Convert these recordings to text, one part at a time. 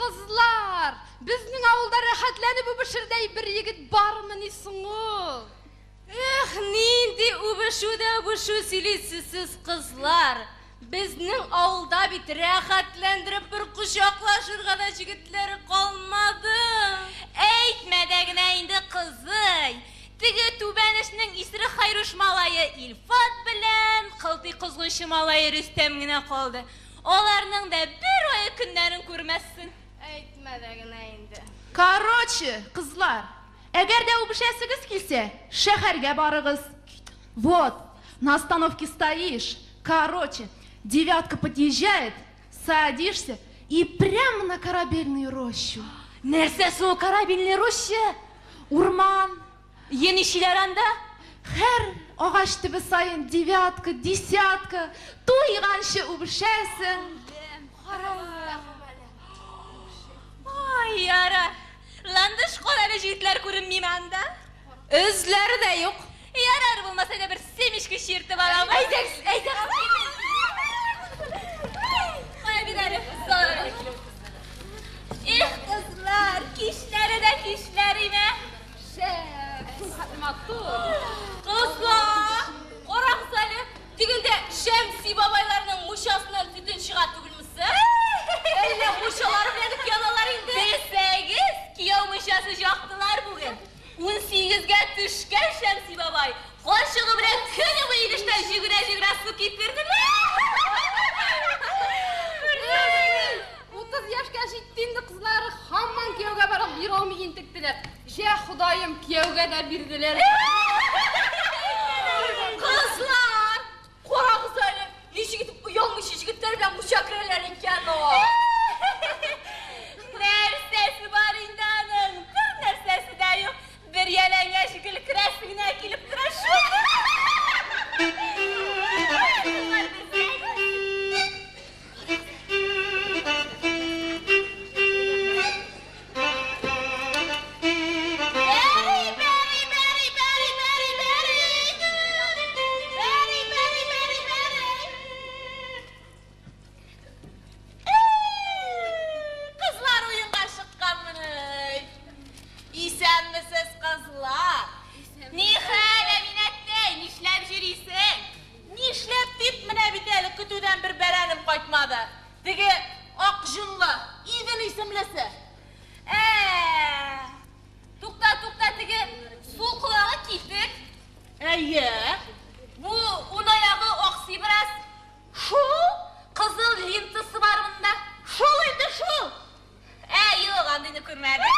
Кызлар, безнең авылда рәхәтләнеп үбешердәй бер егет бармыни соң ул? Эх, нинди үбешү дә үбешү сөйлисез сез, кызлар. Безнең авылда бит рәхәтләндереп бер кочаклашырга да җегетләре калмады. Әйтмә дә генә инде, кызый. Теге түбәнешнең исерек Хайруш малае Илфат белән Кылтый козгынчы малае Рөстәм генә калды. Аларның да бер ай көннәрен күрмәссең. Әйтмә дә генә инде. Короче, кызлар, әгәр дә үбешәсегез килсә, шәһәргә барыгыз. Вот, на остановке стоишь. Короче, девятка подъезжает, садишься и прямо на корабельную рощу. Нәрсә соң ул корабельный роща? Урман. Е, нишиләр анда? Һәр агач төбе саен девятка, десятка, туйганчы үбешәсең. Ай, яра. Ландыш, кара әле, җегетләр күренмиме анда? Эзләре дә юк. Ярар, булмаса да бер семечка чиртеп алам. Әйдәгез, әйдәгез. Кая бит әле, кызлар. Эх, кызлар, кичләре дә кичләр име? Шәп, матур. Кызлар, карагыз әле, тегендә Шәмси бабайларның мунчасыннан төтен чыга түгелмесе? Әллә мунчалары белән үк яналар инде? Белсәгез, кияү мунчасы яктылар бүген. 18-гә төшкән Шәмси бабай карчыгы белән көне буе инештән җөгерә-җөгерә су китерделәр. 30 яшькә җитте инде кызлары, һаман кияүгә барып бирә алмый интектеләр. Җә, Ходаем, кияүгә дә бирделәр. Кызлар, карагыз әле, ничек итеп оялмыйча җегетләр белән мунча керәләр икән о. Нәрсәсе бар инде аның? Бер нәрсәсе дә юк. Бер ялангач гел керәсе генә килеп тора шул. Кызлар, белсәгез. Бәри, бәри, бәри, бәри, бәри, бәри. Бәри, бәри, бәри, бәри. Кызлар уенга чыкканмыни? Исәнмесез, кызлар? Нихәл, Әминәттәй, нишләп йөрисең? Нишләп дип, менә бит әле көтүдән бер бәрәнем кайтмады. Теге ак җонлы, Идел исемлесе. Ә, тукта, тукта, теге сул колагы китек. Әйе. Бу уң аягы аксый бераз. Шул? Кызыл лентасы бар монда. Шул инде, шул. Ә, юк, андыйны күрмәдем.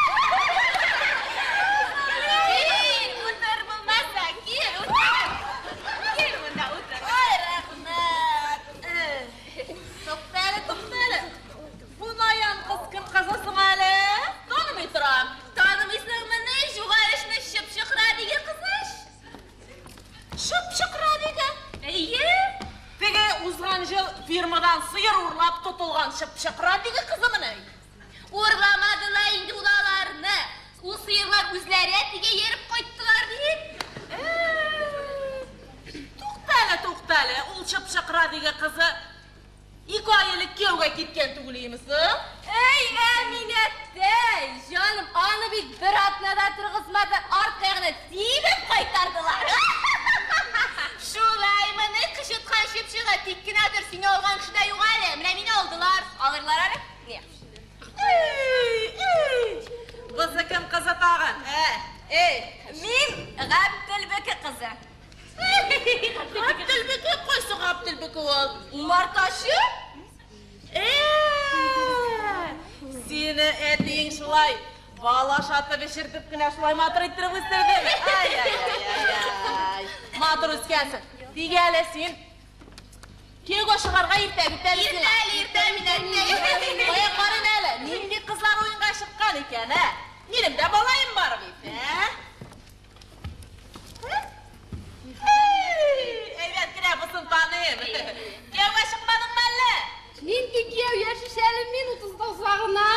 Кил, утыр булмаса, кил, утыр. Кил монда, утыр. Ай, рәхмәт. Тукта әле, тукта әле. Бу наян кыз кем кызы соң әле? Танымый торам. Танымыйсыңмыни, Югары Чыпчык Радиге кызы? Чыпчык Радиге. Әйе. Теге узган ел фирмадан сыер урлап тотылган Чыпчык Радиге кызымыни? Урламадылар инде ул аларны. Ул сыерлар үзләре әтигә ияреп кайттылар бит. Тукта әле, тукта әле. Ул Чыпчык Радиге кызы 2 ай элек кияүгә киткән түгел имесе? Әй, Әминәттәй, җаным, аны бит бер атна да торгызмады, арт аягына тибеп кайтардылар. Шулаймыни, кычыткан чыпчыгы, тик кенә тор, сине алган кеше дә юк әле. Менә мине алдылар. Алырлар әле. Не? Бусы кем кызы тагын? Эй, Мин Габделбеке кызы. Габделбеке, кайсы Габделбеке ул? Умартачы? Сине әтиең шулай бал ашатып эчертеп кенә шулай матур иттереп үстерде. Ай-ай-ай-ай. Матур үскәнсең. Тик әле син кияүгә чыгарга иртә бит әле сиңа. Иртә әле, иртә, Әминәттәй. Кая карыйм әле, нинди кызлар уенга чыккан икән, ә? Минем дә балаем бар бит, ә? Әйбәт кенә бусын таныйм. Кияүгә чыкмадыңмы әллә? Нинди кияү, яшь әле мин, 39 гына.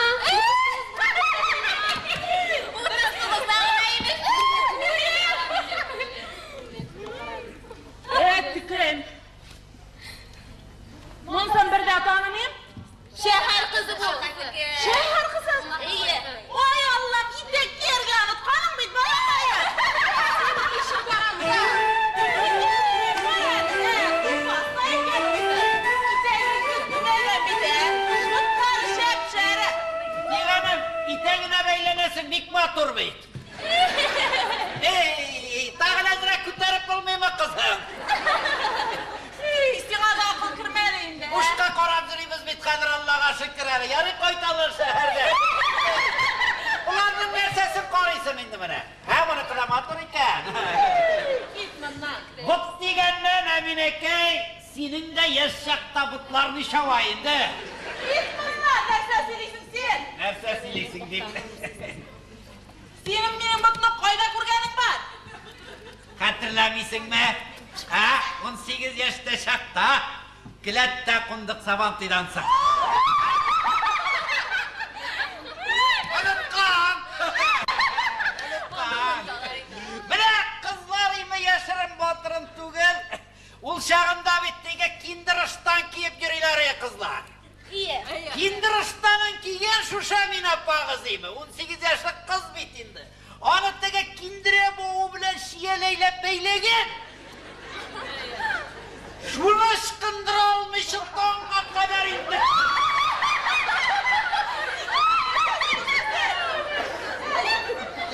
39 гына имеш. Әт, төкерәм. Монысын бер дә танымыйм. Шәһәр кызы бу. Шәһәр кызы. матур бит. Эй, тагын әзрәк күтәреп булмыймы, кызым? Эй, сиңа да акыл кермәде инде. Бушка карап йөрибез бит хәзер, Аллага шөкер әле. Ярый кайталар шәһәргә. Уларның нәрсәсен карыйсың инде менә? Һә, моныкы да матур икән. Кит моннан. Бот дигәннән, Әминәкәй, синең дә яшь чакта ботлар ничава инде? Кит моннан, нәрсә сөйлисең син? Нәрсә сөйлисең дип. Синең минем ботны кайда күргәнең бар? Хәтерләмисеңме? Һә, 18 яшьтә чакта келәттә кундык Сабантуйдан соң. Оныткан! Оныткан! Менә кызлар име яшерен батырын түгел. Ул чагында бит теге киндер ыштан киеп йөриләр е кызлар. Ие. Киндер ыштанын кигән шушы Әминә апагыз име? 18 яшьлек кыз бит инде. Аны теге киндере бавы белән чияләйләп бәйләгән. Шуны ычкындыра алмыйча таңга кадәр инде.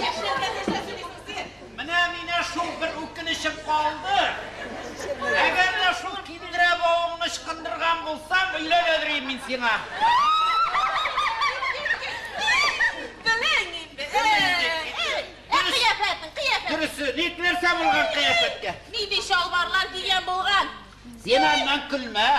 Яшьләргә нәрсә сөйлисең син? Менә мине шул бер үкенечем калды. Әгәр дә шул киндерә бавыңны ычкындырган булсам, өйләнәдер идем мин сиңа. Белең инде. Эй, ә кыяфәтең, кыяфәт. Дөресе, ни нәрсә булган кыяфәткә? Нинди чалбарлар кигән булган? Син аннан көлмә.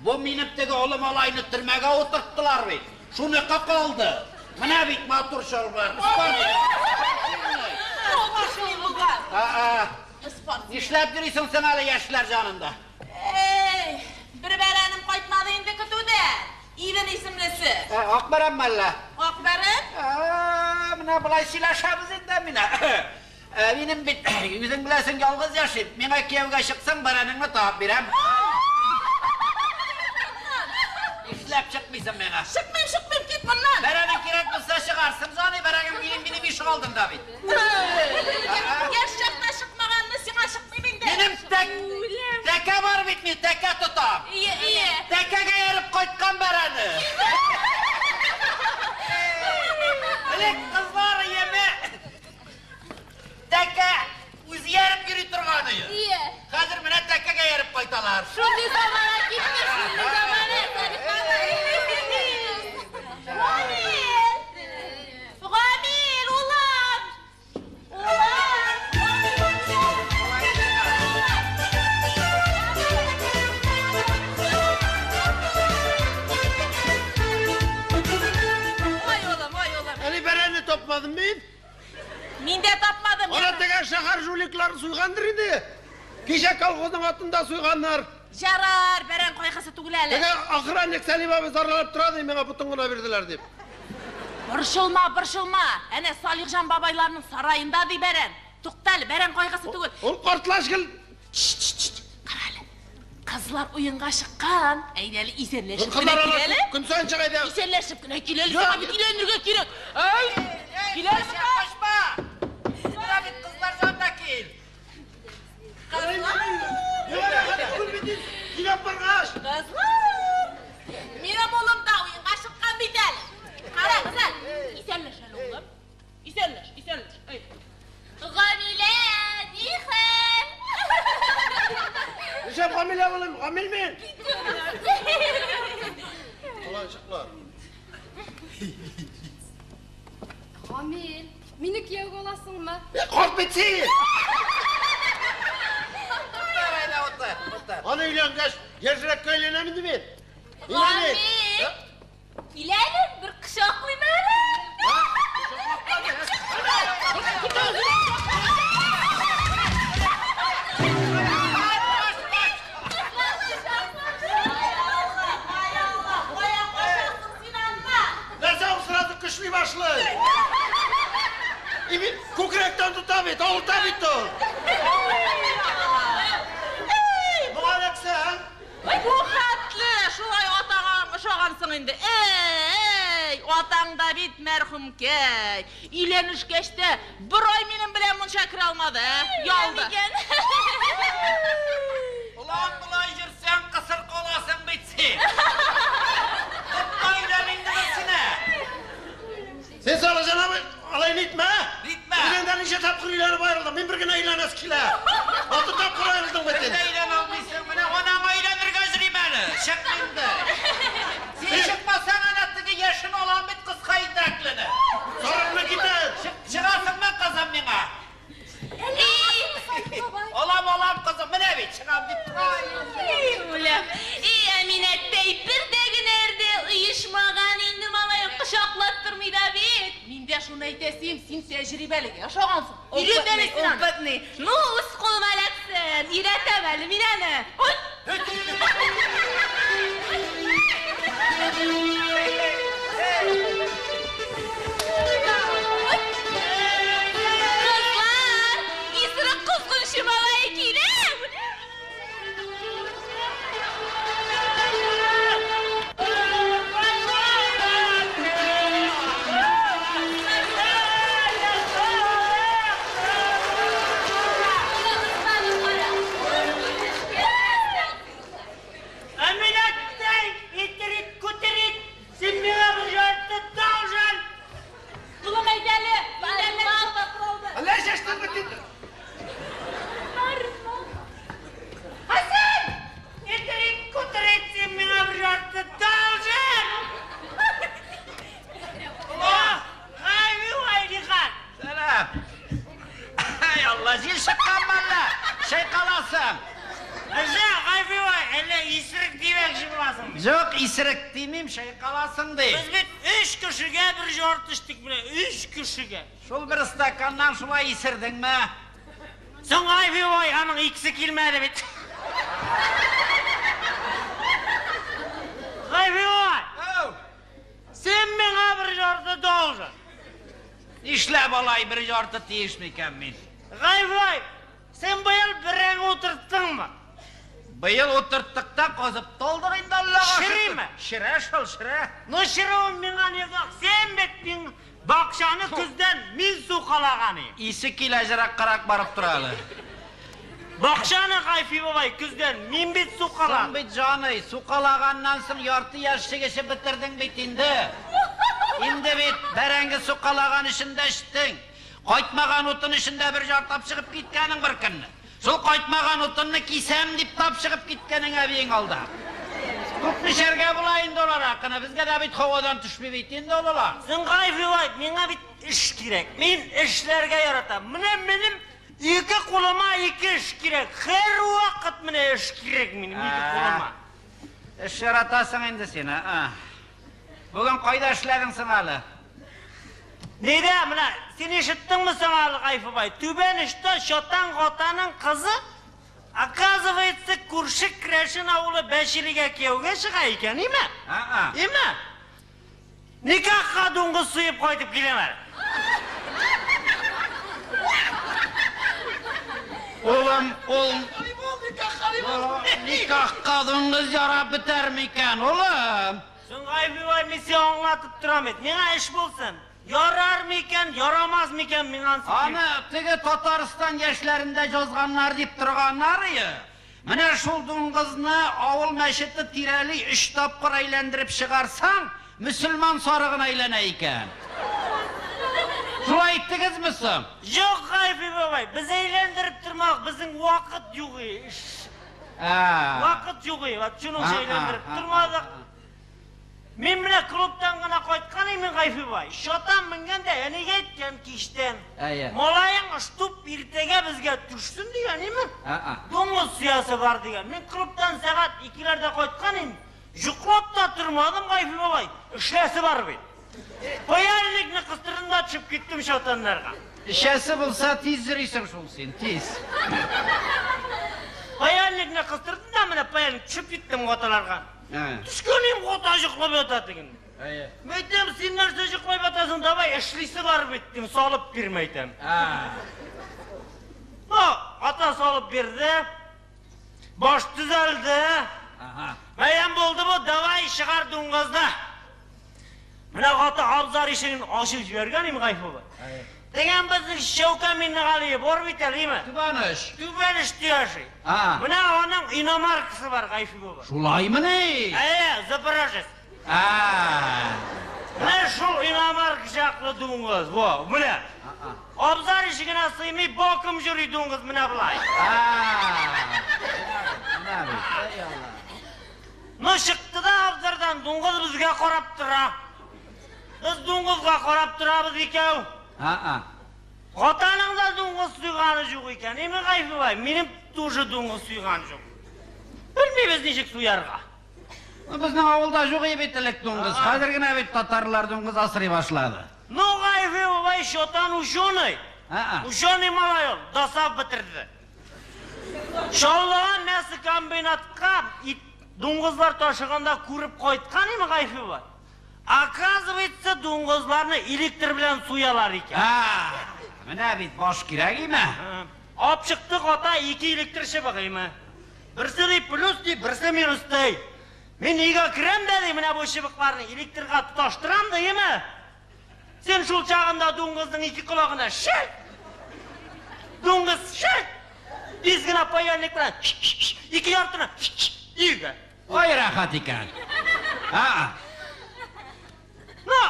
Бу минем теге олы малайны төрмәгә утырттылар бит. Шуныкы калды. Менә бит матур чалбар. Спортивный. Спортивный булган. А-а. Спортивный. Нишләп йөрисең син әле яшьләр янында? Эй, бер бәрәнем кайтмады инде көтүдә. Иден исемлесе. Акбәрәнме әллә? Акбәрән? А, менә болай сөйләшәбез инде менә. Минем бит, үзең беләсең, ялгыз яшим. Миңа кияүгә чыксаң, бәрәнеңне табып бирәм. Нишләп чыкмыйсың миңа? Чыкмыйм, чыкмыйм, кит моннан. Бәрәнең кирәк булса чыгарсың, җаный, бәрәнең минем ишек алдында бит. Яшь чакта чыкмаганны сиңа чыкмыйм инде. Минем тәкә бар бит, мин тәкә тотам. Ие, ие. Тәкәгә ярып кайткан бәрәне. Элек кызлар яме тәкә үзе ярып йөри торган иде. Ие. Хәзер менә тәкәгә ярып кайталар. Шундый замана китте, шундый замана. Салих бабай. Гамил! Гамил, улым! Улым! Ой, улым, ой, улым. Әле бәрәнне тапмадым мин. Мин дә тапмадым. Ана теге шәһәр жуликлары суйгандыр инде. Кичә колхозның атында суйганнар. Ярар, бәрән кайгысы түгел әле. Теге охранник Сәлим абый зарланып тора ди, миңа ботын гына бирделәр дип. Борчылма, борчылма. Әнә Салихҗан бабайларның сараенда ди бәрән. Тукта әле, бәрән кайгысы түгел. Ул картлач гел Чш-чш-чш. Кара әле. Кызлар уенга чыккан. Әйдә әле исәнләшеп кенә кызлар алар киләле. көн саен чыга иде. Исәнләшеп кенә киләле. Юк. Сиңа бит өйләнергә кирәк. Әй, киләле монда. Качма! Менә бит кызлар янына кил. Килеп баргач. Кызлар. Минем улым да уенга чыккан бит әле. Кара, кызлар. Исәнләш әле, улым. Исәнләш, исәнләш. Әй. Гамилә, ни хәл? Нишләп Гамил улым? Гамил мин. Аланчыклар. Гамил, мине кияүгә аласыңмы? Карт бит син. Утыр, әйдә, утыр, утыр. Аны өйләнгәч, яшьрәккә өйләнәм инде мин. Гамил! Кил әле, бер кочаклыйм әле. Ай Алла, кая качасың син анда? Нәрсә ул сразу көчли башлый? И мин күкрәктән тота бит, авырта бит ул. Моңа эләксәң, Бу хәтле шулай атаңа ошагансың инде. Эй, атаң да бит мәрхүмкәй. Өйләнешкәч тә бер ай минем белән мунча керә алмады, ә? Ялды. Улан болай йөрсәң, кысыр каласың бит син. Тотма өйлән инде берсенә. Син Салихҗан абый, алай нитмә. тапкыр өйләнеп аерылдың, мин бер генә өйләнәсе килә. Алты тапкыр аерылдың бит Бер инде. дә өйләнә алмыйсың, менә анаңа өйләнергә йөрим әле. Чык инде. Син чыкмасаң, әнә теге яшен алам бит кыска итәклене. Сарыкны китер. Чыгасыңмы, кызым, миңа? Алам, алам, кызым, менә бит, чыгам дип тора. Үләм. И, Әминәттәй, бер дә генә әрдә оешмаган инде малай кочаклап тормый да бит. Мин дә шуны әйтәсем, син тәҗрибәлегә ошагансың. Өйрәт әле син аны. Опытный. Ну, үз кулыма эләксен. Өйрәтәм әле мин аны. Ой! Кызлар, исерек козгынчы малай килә. Әминәттәй, итерит, күтерит, син миңа бер ярты должен. Улым әйдә әле. Әллә чәчтең бит инде. Хәсән! Итерит, күтерит, син миңа бер ярты должен. Ай, Сәлам. Ай, Алла, җил чыккан мәллә? Чайкаласың. Әжә, Гайфи бай, әллә исерек димәкче буласың. Юк, исерек димим, чайкаласың ди. Без бит өч кешегә бер ярты эчтек менә, өч кешегә. Шул бер стаканнан шулай исердеңме? Соң Гайфи бай, аның икесе килмәде бит. Гайфи бай, Әу, син миңа бер ярты должен. Нишләп алай бер ярты тиеш микән мин? Гайфи бай, син быел бәрәңге утырттыңмы? Быел утырттык та казып талдык инде Аллага шөкер. Чериме? Черә шул, черә. Ну черүе миңа ни зак, син бит мин бакчаны көздән мин сукалаган идем. Исе килә җыраккарак барып тора әле. Бакчаны Гайфи бабай көздән мин бит Соң сукаладым. бит җаный, сукалаганнан соң ярты яшьлек эше бетердең бит инде. Инде бит бәрәңге сукалаган өчен дә эчтең. Кайтмаган утын өчен дә бер жартап чыгып киткәнең бер көнне. Шул кайтмаган утынны кисәм дип тап чыгып киткәнең әбиең алда. Күпме эчәргә була инде алар хакына? Безгә дә бит һавадан төшми бит инде алар. Соң Гайфи бабай, миңа бит эш кирәк. Мин эшләргә яратам. Менә минем ике кулыма ике эш кирәк. Һәр вакыт менә эш кирәк минем ике кулыма. Эш яратасың инде син, а? Бүген кайда эшләдең соң әле? Нидә, менә син ишеттеңме соң әле, Гайфи бабай? Түбән очта Чатан Гатаның кызы, оказывается, күрше Крәшен авылы Бәширигә кияүгә чыга икән, име? А-а. Име? Никахка дуңгыз суеп кайтып киләм әле. Улым, ул никахка дуңгыз ярап бетәр микән, улым? Соң Гайфи бабай, мин сиңа аңлатып торам бит. Миңа эш булсын. Ярар микән, ярамас микән миңа ансы Аны теге Татарстан яшьләрендә язганнар дип торганнар ие. Менә шул дуңгызны авыл мәчете тирәли өч тапкыр әйләндереп чыгарсаң, мөселман сарыгына әйләнә икән. Шулай иттегезме соң? Юк, Гайфи бабай, без әйләндереп тормак, безнең вакыт юк иш. Вакыт юк и, вот шуның өчен әйләндереп тормадык. Мин менә клубтан гына кайткан идем, Гайфи бабай. Чатан менгәндә әнигә әйткән кичтән. Әйе. Малаең штуп иртәгә безгә төшсен дигән, име? Дуңгыз сиясе бар дигән. Мин клубтан сәгать икеләрдә кайткан идем. Йоклап та тормадым, Гайфи бабай. Эшләсе бар бит. Паяльникны кыстырдым да төшеп киттем чатаннарга. Эшәсе булса тиз йөрисең шул син, тиз. Паяльникны кыстырдым да менә паяльник төшеп киттем гаталарга. Төшкән идем, гата йоклап ята дигән. Әйе. Әйтәм, син нәрсә йоклап ятасың, давай эшлисе бар бит, дим, салып бирмә әйтәм. Ну, ата салып бирде. Баш төзәлде. Мәйдан булды бу, давай чыгар дуңгызны. Менә ата абзар ишеген ачып җибәргән идем, Гайфи бабай. Дигән безнең Шәүкә Миннегалиев бар бит әле, име? Түбән оч. Түбән очта яши. Менә аның иномаркасы бар, Гайфи бабай. Шулаймыни? Әйе, Запорожец. Менә шул иномарка чаклы дуңгыз, бу, менә. Абзар ишегенә сыймый, боком йөри дуңгыз менә болай. Менә бит, эй Алла. Ну чыкты да абзардан, дуңгыз безгә карап тора. Без дуңгызга карап торабыз икәү. А-а. Гатаның да дуңгыз суйганы юк икән. Эми Гайфи бабай, минем тоже дуңгыз суйган юк. Белмибез ничек суярга. Ну, безнең авылда юк иде бит элек дуңгыз. Хәзер генә бит татарлар дуңгыз асрый башлады. Ну, Гайфи бабай, чатан ученый. А-а. Ученый малай ул, ДОСААФ бетерде. Чаллыга мясокомбинатка ит дуңгызлар ташыганда күреп кайткан име Гайфи бабай. Оказывается, дуңгызларны электр белән суялар икән. А, менә бит баш кирәк име? Алып чыктык ата ике электр чыбыгы име. Берсе ди плюс ди, берсе минус ди. Мин өйгә керәм дә ди, менә бу чыбыкларны электрга тоташтырам ди, име? Син шул чагында дуңгызның ике колагына шәл! Дуңгыз шәл! Тиз генә паяльник белән ике яртыны өйгә. Ой, рәхәт икән. А-а. Ну,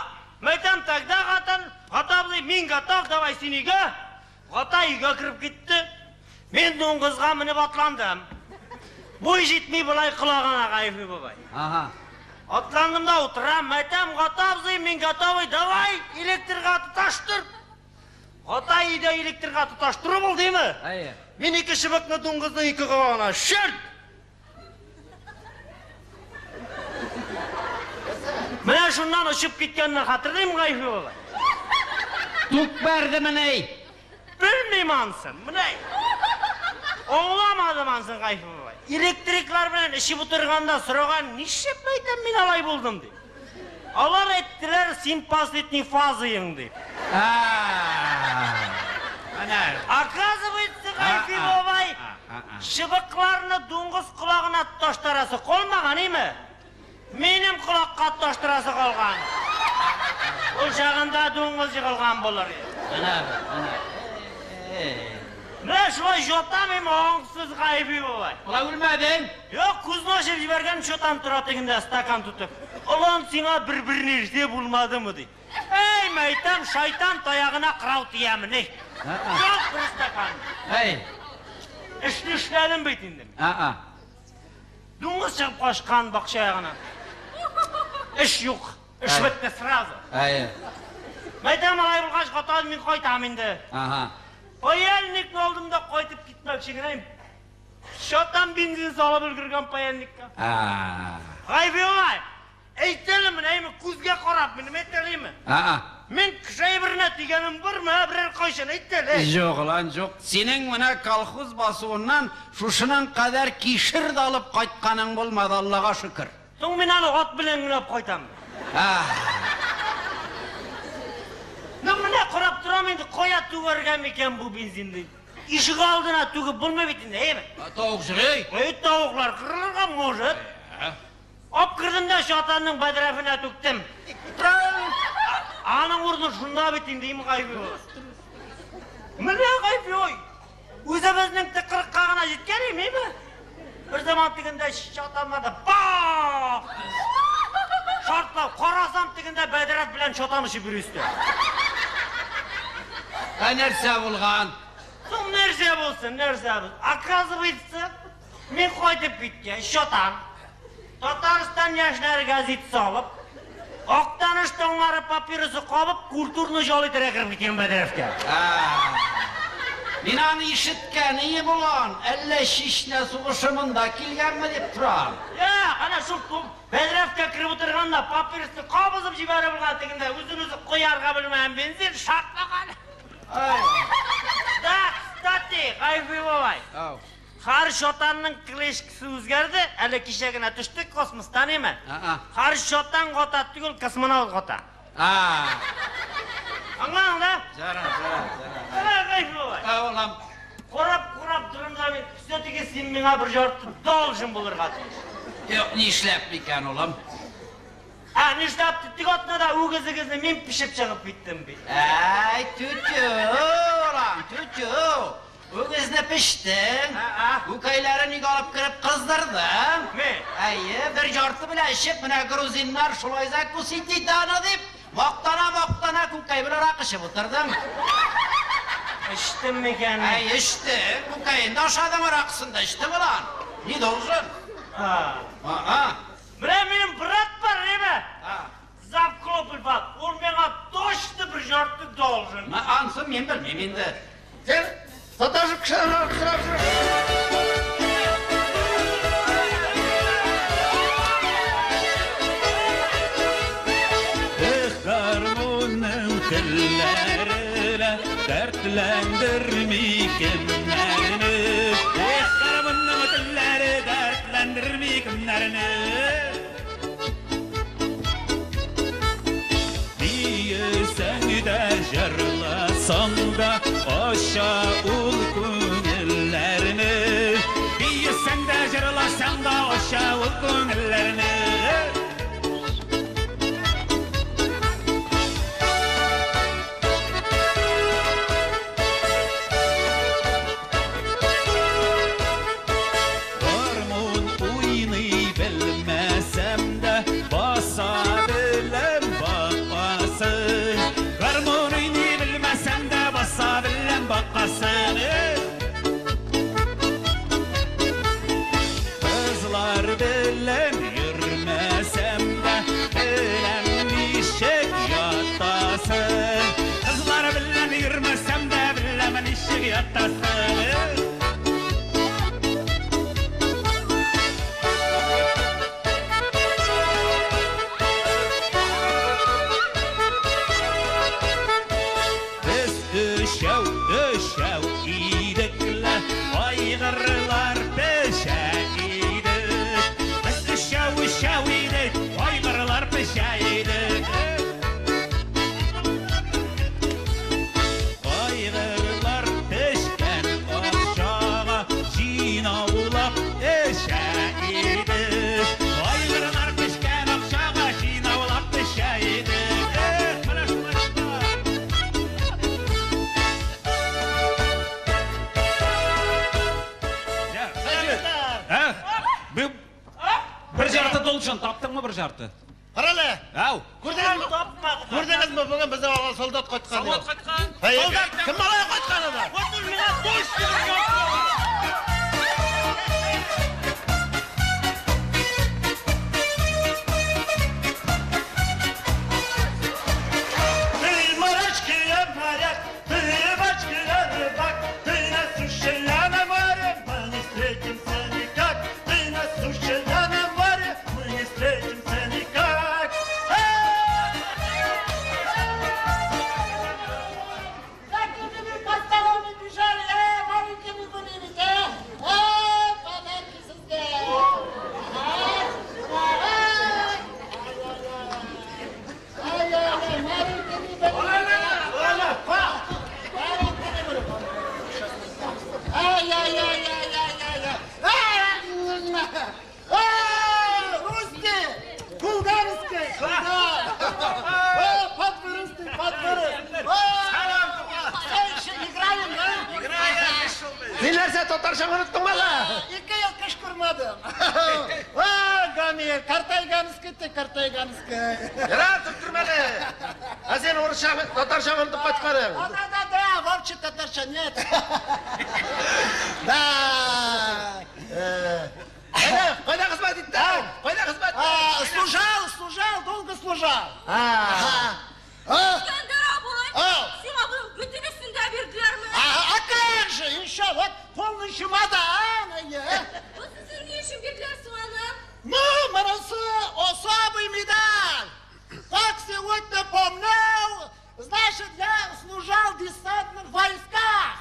мәйтәм, тогда хатын, Гата абзый, мин готов, давай син өйгә. Гата өйгә кереп китте. Мин дуңгызга менеп атландым. Буй җитми болай колагына Гайфи бабай. Ага. Атландым да утырам, мәйтәм, Гата абзый, мин готовый, давай, электрга тоташтыр. Гата өйдә электрга тоташтыру булды име? Әйе. Мин ике чыбыкны дуңгызның ике колагына шелт! Менә шуннан очып киткәнне хәтерлим, Гайфи бабай. Тук бәрдемени? Белмим анысын. Менә аңламадым анысын, Гайфи бабай. Электриклар белән эчеп утырганда сораган, нишләп әйтәм мин алай булдым дип. Алар әйттеләр, син последний фазаең дип. Менә. Оказывается, Гайфи бабай, чыбыкларны дуңгыз колагына тоташтырасы калмаган, име? Минем колакка тоташтырасы калган. Ул чагында дуңгыз егылган булыр иде. Менә, менә. Менә шулай жатам инде аңсыз Гайфи бабай. Болай үлмәдең? Юк, күзне ачып җибәргән чотан тора тегендә стакан тотып. Олан сиңа бер-бер нәрсә булмадымы ди. Әй, мәйтәм, шайтан таягына кырау тиямени. Юк, бер стакан. Әй. Эшне эшләдем бит инде. А-а. Дуңгыз чыгып качкан бакча ягына. Эш юк. Эш бетте сразу. Әйе. Мәйтәм, алай булгач, Гата, мин кайтам инде. Ага. Паяльникны алдым да кайтып китмәкче генә. Чатан бензин салып өлгергән паяльникка. А. Гайфи бабай, әйт әле менә, әйме, күзгә карап, минем әйт әлеме? А-а. Мин кеше әйберенә тигәнем бармы, ә, берәр кайчан әйт әле. Юк, лан, юк. Синең менә колхоз басуыннан шушының кадәр кишер дә алып кайтканың булмады, Аллага шөкер. Соң мин аны ат белән генә алып кайтам. А. Ну менә карап торам инде, кая түгәргә микән бу бензинны? Ишек алдына түгеп булмый бит инде, әйме? Тавык йөри. Эй, тавыклар кырылырга может. Алып кердем дә чатанның бәдрәфенә түктем. Аның урыны шунда бит инде, им Гайфи бабай. Менә Гайфи ой. Үзебезнең тыкрыкка гына җиткән име? Бер заман тегендә чатаннарда бах! Шартлау, карасам тегендә бәдрәф белән чатан очып йөри өстә. Ә нәрсә булган? Соң нәрсә булсын, нәрсә булсын? Оказывается, мин кайтып киткән чатан. Татарстан яшьләре газетасы алып, Актаныш таңнары папиросы кабып, культурны жал итәргә кереп киткән бәдрәфкә. Мин аны ишеткән ие булган, әллә Чечня сугышы монда килгәнме дип торам. Я, ана шул бәдрәфкә кереп утырганда папиросны кабызып җибәреп булган тегендә үзен үзе куярга белмәгән бензин шартлаган. Да, кстати, Гайфи бабай. Һәр чатанның клешкасы үзгәрде, әле кичә генә төштек космостан име? Һәр чатан гата түгел, космонавт гата. Аңладың да? Зара, зара, зара. Менә Гайфи бабай. Ә, улым. Карап-карап торам да мин, все-таки син миңа бер жарты должен булырга тиеш. Юк, нишләп микән, улым? Ә, нишләп тик атнада үгезегезне мин пешеп чыгып киттем бит. Әй, түтү, улым, түтү. Үгезне пештең, күкәйләрен өйгә алып кереп кыздырдың. Мин? Әйе, бер жарты белән эчеп, менә грузиннар шулай закусить итә аны дип, мактана-мактана күкәй белән аракы эчеп утырдың. Эчтем микән? Әй, эчтең. Күкәен дә ашадың, аракысын да эчтең улан. Не должен? Ага. Менә минем брат бар, әйме? Завклуб Илфат. Ул миңа точно бер жарты должен. Ансын мин белмим инде. Син саташып кешеләрне аракы сорап йөрсең. Эх, гармунның телләре лә дәртләндерми кемнәрне. Эх, гармунның телләре дәртләндерми кемнәрне. Биесәң дә җырласаң да ача ул күңелләрне. Биесәң дә җырласаң да ача ул күңелләрне. Гармун уйный белмәсәм дә баса беләм бакасын. Гармун уйный белмәсәм дә баса беләм бакасын. Кызлар белән йөрмәсәм дә беләм ничек ятасын. Кызлар белән йөрмәсәм дә беләм ничек ятасын. Без өчәү, өчәү идек лә, айгырлар пешә идек. Без өчәү, өчәү идек, айгырлар пешә идек. Айгырлар пешкән акчага җыйнаулап эчә идек. Айгырлар пешкән акчага җыйнаулап эчә идек. Эх, менә шулай шулай. Ә? Бер жарты должен, таптыңмы бер жарты? Кара әле. Ау. Күрдегезме? Күрдегезме бүген безнең авылга солдат кайткан? Солдат кайткан. Солдат кем малай кайткан анда? Вот ул миңа точно бер жарты должен. Ты морячка, я моряк, ты рыбачка, я рыбак, ты на суше, я на море, мы не встретимся никак. Ты на суше, я на море, мы не встретимся никак. Такими по столам бежали, маленькими были ведь, подарки сезгә. Ай-яй-яй, маленькими были. Маленькими были. Ай-яй-яй-яй-яй-яй. Русский, булгарский, подвыросты, подвырос. Играем, да? Син нәрсә татарча оныттың әллә? Ике ел кыш күрмәдем. Гамир, картайганский ты, картайганский. Ярар, төрттермә әле. Ә син урысча, татарча онытып кайтканың. Да, да, да, вообще татарча нет. Да. Кайда, кайда хезмәт иттең? Кайда хезмәт? Служал, служал, долго служал. Ага. Искәндәр абый, Ау. сиңа бу бөтенесен дә бирделәрме? А как же, еще вот полный чемодан. Бу сезгә ни өчен бирделәр соң аны? Ну, монысы особый медаль. Как сегодня помню, значит, я служал в десантных войсках.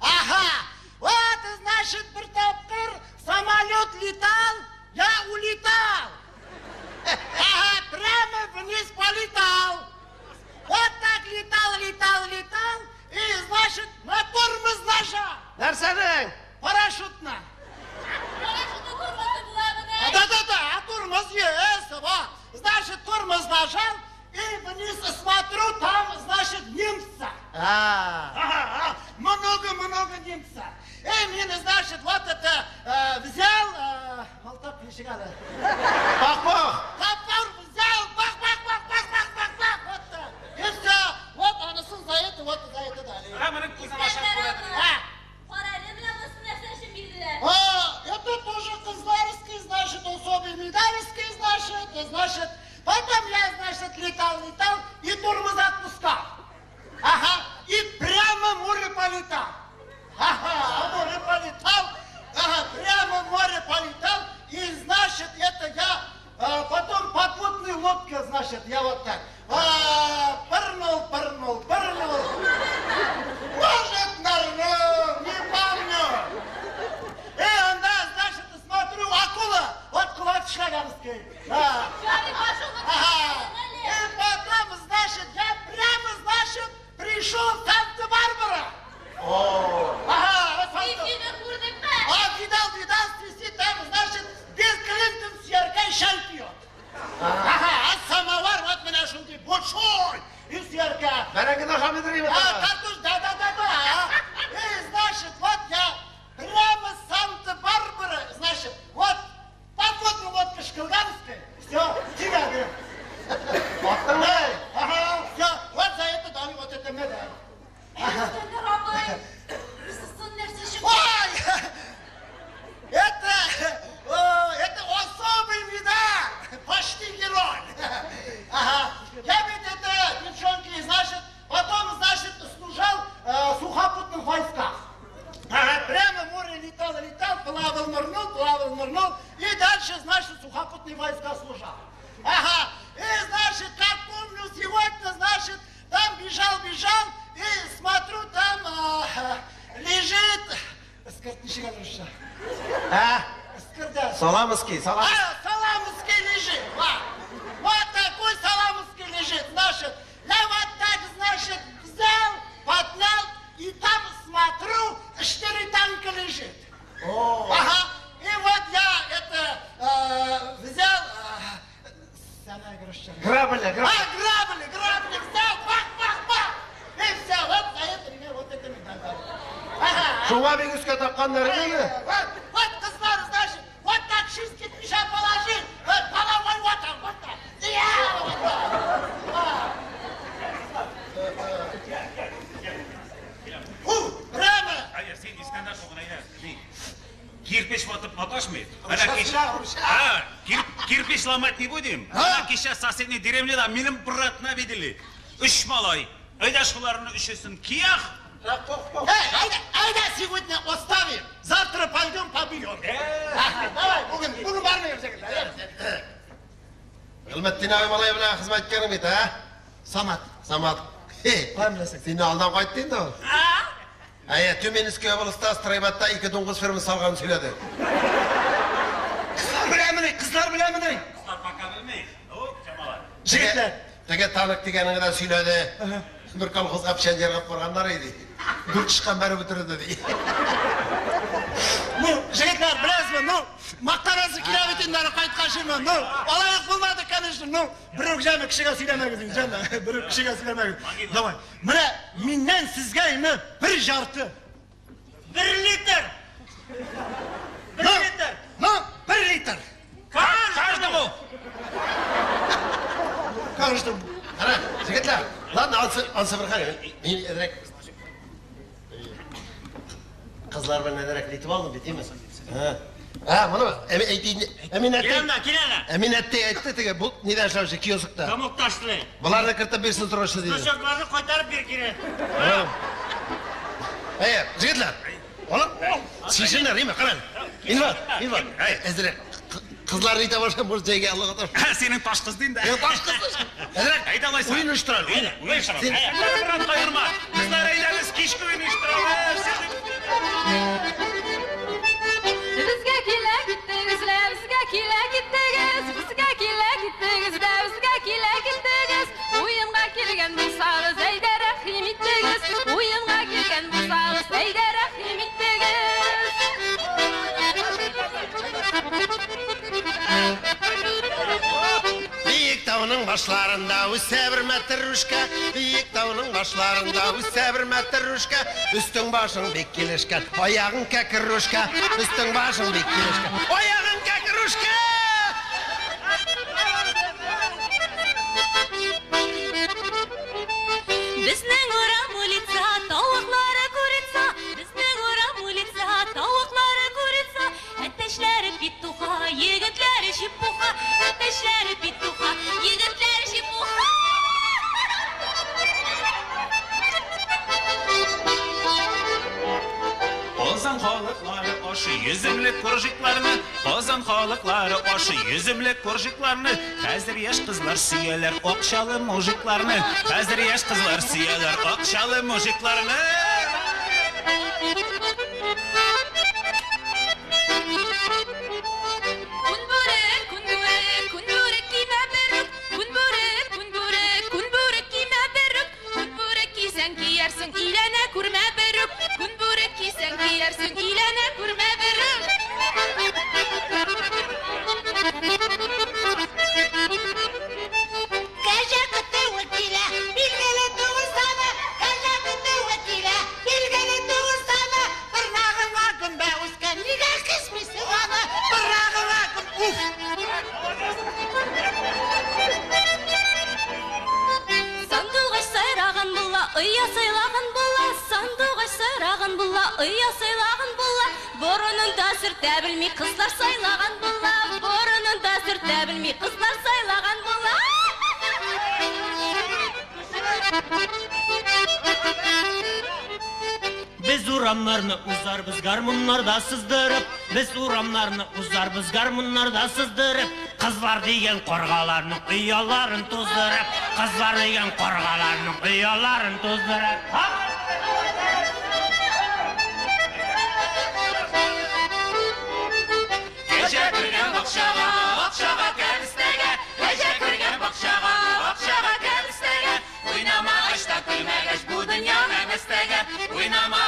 Ага, вот, значит, бер тапкыр самолет летал, я улетал. Ага, прямо вниз полетал. Вот так летал, летал, летал, и, значит, на тормоз нажал. Нәрсәнең? Парашютны. Парашютны тормозы буламыни? Да-да-да, а тормоз есть, вот. Значит, тормоз нажал, и вниз смотрю, там, значит, немца. Ага, много-много немца. И мне, значит, вот это взял, молоток ничек әле. Бах-бах. Топор взял, бах-бах-бах-бах-бах-бах-бах. Вот так. И все. Вот анысын за это, вот за это дали. Ә, моның күзен ача. Бәрәңге дә хамидыр. А, картош, да-да-да-да. И, значит, вот я прямо с Санта-Барбары, значит, вот подводная лодка Шкалганская, все, тебя, говорю. Ага, все, вот за это дали вот это медаль. Ой, это особый медаль, почти герой. Ага, я ведь это, девчонки, значит, потом, значит, служил в сухопутных войсках. Ага, прямо в море летал, летал, плавал, нырнул, и дальше, значит, сухопутные войска служал. Ага, и, значит, как помню, сегодня, значит, там бежал, бежал, и смотрю, там лежит... А? Саламовский, саламовский. А, саламовский лежит, вот такой саламовский лежит, значит, я вот так, значит, взял, поднял, и там смотрю, 4 танка лежит. Ага, и вот я это взял... Грабли, грабли. А, грабли, грабли, взял, бах, бах, бах. И все, вот за это меня вот это медаль. Ага. Шуңа бик өскә такканнар идеме? Вот, вот, кызлар, значит, вот так шесть кирпича положил, вот, головой вот там, вот так. Я, вот так. Фу, прямо. Әйе, син Искәндәр шугына әйдә. Кирпич ватып маташмый. А, кирпич ломать не будем. Ана кичә соседний деревняда минем братны видели. Өч малай. Әйдә шуларны өчесен киях. Эй, айда сегодня оставим. Завтра пойдем побьем. Давай, бүген бармыйм шикелле. Гыйльметдин абый малай белән хезмәткәрең бит, а? Самат. Самат. Сине алдан кайтты инде ул. Әйе, Тюменский областьта стройбатта 2 дуңгыз фермасы салганын сөйләде. Кызлар беләмени, кызлар беләмени? Кызлар пока белми. О, чамалар. Җегетләр. Теге танык дигәнеңне дә сөйләде. Бер колхозга печән җыярга барганнар иде. Дүрт тычкан бәреп үтерде ди. Ну, җегетләр, беләсезме, ну, мактанасы килә бит инде аны кайткачымы, ну, алай ук булмады, конечно, ну, берүк җәме кешегә сөйләмәгез инде, җәме, берүк кешегә сөйләмәгез. Давай, менә миннән сезгә инде бер жарты. 1 литр. 1 литр. Ну, 1 литр. Каждому. Каждому. Кара, җегетләр, ладно, ансы бер хәл. Мин әзрәк кызлар белән әзрәк итеп алдым бит, димме? А, моны Әминәттәй. Киләнә, киләнә. Әминәттәй әйтте теге, бу нидә эшләүче киоскта. Комок ташлы. Боларны кертеп бирсен торышы диде. Сучокларны кайтарып бир кире. Әйе, җегетләр. Алып, шешеннәр, име, каран. Инват, инват. Әзрәк кызлар итә башлап, бу җәйгә Аллага тапшыр. Синең таш кыз дин дә. Таш кыз. Әзрәк, әйдә алайса. Уен оештыралы. Уен оештыралы. Әйдә, каерма. Кызлар, әйдәгез, кичке уен оештырабыз. Безгә килә киттегез, безгә килә киттегез, безгә килә киттегез, безгә килә киттегез. Уенга килгән булсагыз, әйдә рәхим иттегез. Уенга килгән булсагыз, әйдә рәхим иттегез. Биек тауның башларында үсә бер мәтрүшкә, биек тауның башларында үсә бер мәтрүшкә, өстең башың бик килешкән, аягың кәкрүшкә, өстең башың бик килешкән, аягың кәкрүшкә. Безнең урам улица, тавыклары курица, безнең урам улица, тавыклары курица, әтәчләре петуха, егетләре чепуха, әтәчләре петуха, егетләре чепуха. Казан халыклары ашы йөземле коржикларны, Казан халыклары ашы йөземле коржикларны, хәзер яшь кызлар сөяләр акчалы мужикларны, хәзер яшь кызлар сөяләр акчалы мужикларны. Күн бүрек, күн бүрек, күн бүрек кимә берүк, күн бүрек, күн бүрек, күн бүрек кимә берүк, күн бүрек кисәң киярсең, өйләнә күрмә берүк, күн бүрек кисәң киярсең, өйләнә күрмә берүк. Кәҗә көтүе килә, билгеле түгел саны, Оя сайлаган була, сандугач сайраган була, оя сайлаган була, борынын да сөртә белми кызлар сайлаган була, борынын да сөртә белми кызлар сайлаган була. Без урамнарны узарбыз гармуннарда сыздырып, без урамнарны узарбыз гармуннарда сыздырып, кызлар дигән каргаларның ояларын туздырып, кызлар дигән каргаларның ояларын туздырып. Кәҗә кергән бакчага, бакчага кәбестәгә, кәҗә кергән бакчага, бакчага кәбестәгә, уйнама ачта көлмәгәч бу дөньяны мәстәгә, уйнама